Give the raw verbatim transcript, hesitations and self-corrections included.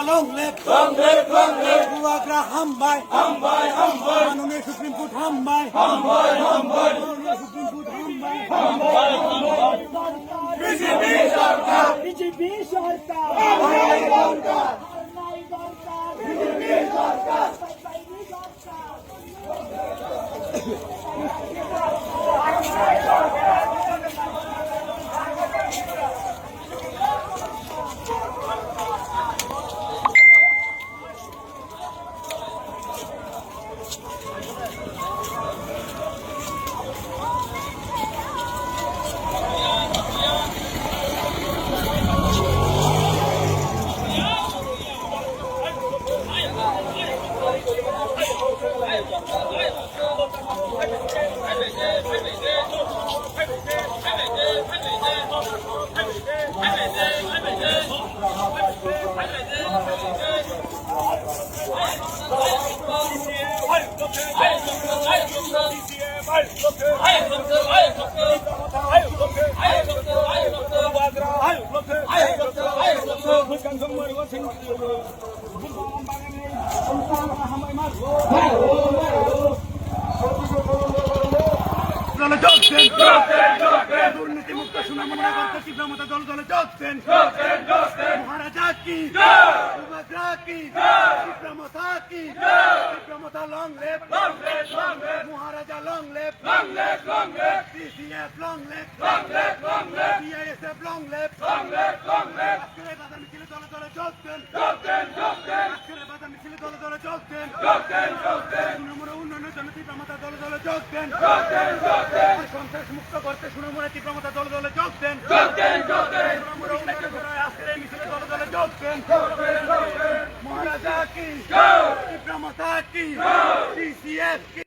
Long live! Long live! Long live! Bubagra hambai! Hambai! Hambai! Manoniya Supreme Court hambai! Hambai! Hambai! Manoniya Supreme Court hambai! Hambai! Hambai! B J P sorkar! B J P sorkar! Hambai sorkar! Hambai sorkar! B J P sorkar! দলে যোগ দিন। দুর্নীতিমুক্ত সুনামুনা করতে তীব্র মতা দল দলে যোগ দিন। মহারাজা কি? বুবাগ্রা কি? তীব্র মতা কি? তীব্র মতা long live। Maharaja long live। Long live, long live. T C F long live. Long live, long live. B I S F long live. Long live, long live. আজকের এই বাজার মিছিলে দলে দলে যোগ দেন। যোগ দেন, যোগ দেন। আজকের এই বাজার মিছিলে দলে দলে যোগ দেন। যোগ দেন, যোগ দেন। সুনামুড়া উন্নয়নের জন্য তীব্র মতা দলে দলে যোগ দেন। যোগ দেন, যোগ দেন। আর সন্ত্রাস মুক্ত করতে সুনামুড়া তীব্র মতা দলে দলে যোগ দেন। যোগ দেন, যোগ দেন। সুনামুড়া উন্নয়নের জন্য আজকের এই মিছিলে দলে দলে যোগ দেন। যোগ দেন, যোগ দেন। মহারাজা কি? জয়। তীব্র মতা কি? জয়। T C F কি?